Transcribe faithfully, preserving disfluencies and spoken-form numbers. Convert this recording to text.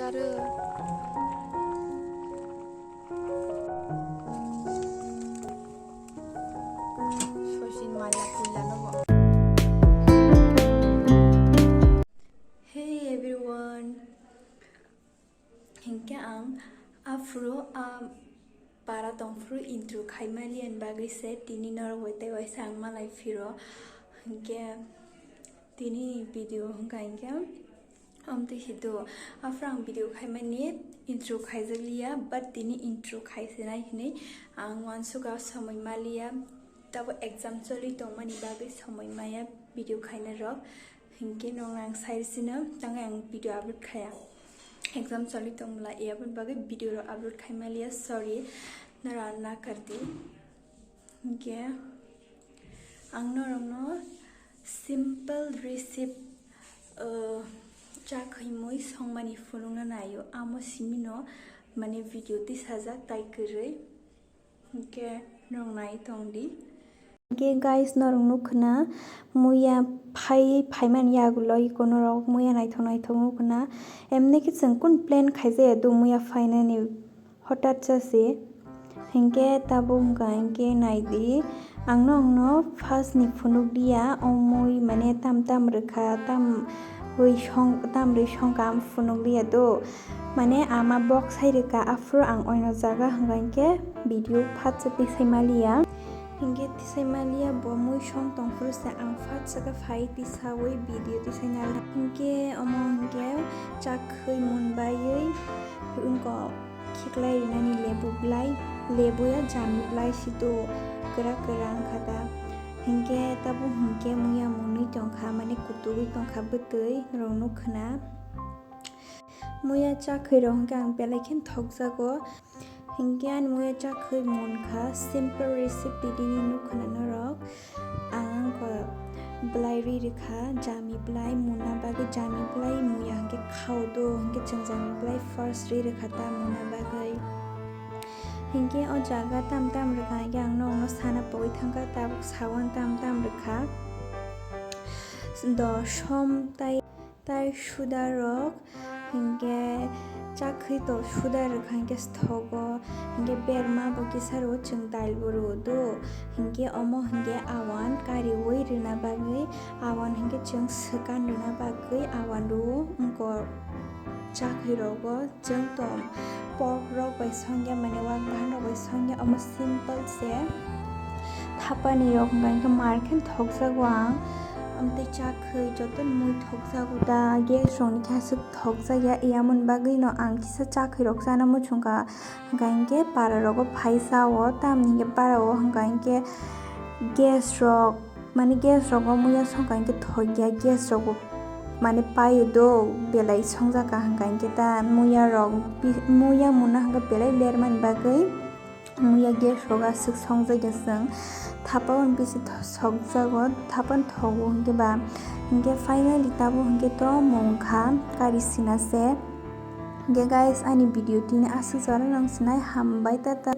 Aro. Sosin mala pula no bo. Hey everyone. Hinkhe ang aphuru a para tongphuru intro khaimaliani bagwi se tini norok bai tei waisa ang malai phiro. Hinkhe tini video hwnkha hinkhe Amtwi si do, aphuru ang video khaimani intro khaijakliya, but tini intro khaisinai hinwi ang uansukha, somoi maliya, tabo exam choli tongmani bagwi somoi maya video khainai rok, hinkhe nokno ang sai sino, tangwi ang video upload khaya. Exam choli tongmwla, aboni bagwi video rok upload khaimaliya, sorry, nara nakardi. Hinkhe ang norokno simple recipe, uh, chakhwi mui songmani phunukna naio, amo simino mane video tisajak tai kwrwi. Hinkhe norok nai tongdi. Hinkhe guys, norok nukhwna muya phai, phaimani yagulo iko norok muya naithok naithok nukhwna. Emni khe chwng kun plan khaijaya do muya phainani. Hotat jase, hinkhe tabuk wngkha hinkhe naidi, ang nokno first ni phunukliya, o mui mane tam tam rwkha, tam wi song, tam rwi songkha, ang phunukliya do, mane ama bok sai rwkha, aphuru ang oino jaga hwnkha hinkhe video phatsa tisai maliya. Hinkhe tisai maliya bo mui song tongphuru se ang phat saka phai tisaui video tisai nai. Hinkhe omo hinkhe chakhwi mun baiwi wngkha khiklai rinani lebu blai, lebu ya jami blai si do kwrak kwrak wngkha ta. Hinkhe tabuk hinkhe muya munwi tongkha mane kutugwi tongkha bwtwi norok nukhwna. Muya chakhwi rok hinkhe ang belai khe thokjago. Hinkhe ani muya chakhwi munkha, simple recipe tini nukhwna norok. Ang wngkha blai ri rwkha, jami blai muna bagwi, jami blai muya hinkhe khao do, hinkhe chwng jami blai first ri rwkha ta muna bagwi. Hinkhe o jaga tam tam rwkha hinkhe ang nokno sana pogwi thangkha, tabuk sawan tam tam rwkha. Do som tai. Tai suda rok hinkhe chakhwi to suda rwkha hinkhe sthogo, hinkhe berma bo kisa rwo chwng dail bo rwo do, hinkhe omo hinkhe awan kariui rwna bagwi, awan hinkhe chwng swkan rwna bagwi awan rwo wngkor chakhwi rogo. Chwng tong pork rok bai songya, mane wak bahan rok bai songya, omo simple se. Thapani rok hwnka hinkhe mar khe thokjago ang, amtwi chakhwi joto mui thokjago da, gas rok ni khe aswk thokjakya, yamoni bagwi no ang kisa chakhwi rok chana muchungkha, hwnka hinkhe para rogo phai chao, tamni hinkhe para o hwnka hinkhe gas rok. Mane gas rogo muya songkha hinkhe thokya, gas rogo mane paio do belai songjak kha hwnka hinkhe ta muya rok bi-, muya muna hinkhe belai lermani bagwi muya gas rogo aswk songjakya chwng thapa o bisi tho-, sokjago thapa thogo hinkhe ba hinkhe finally tabuk hinkhe to mungkha kari sina se. Hinkhe guys, ani video tini aswk jora nang sinai, hambai, tata.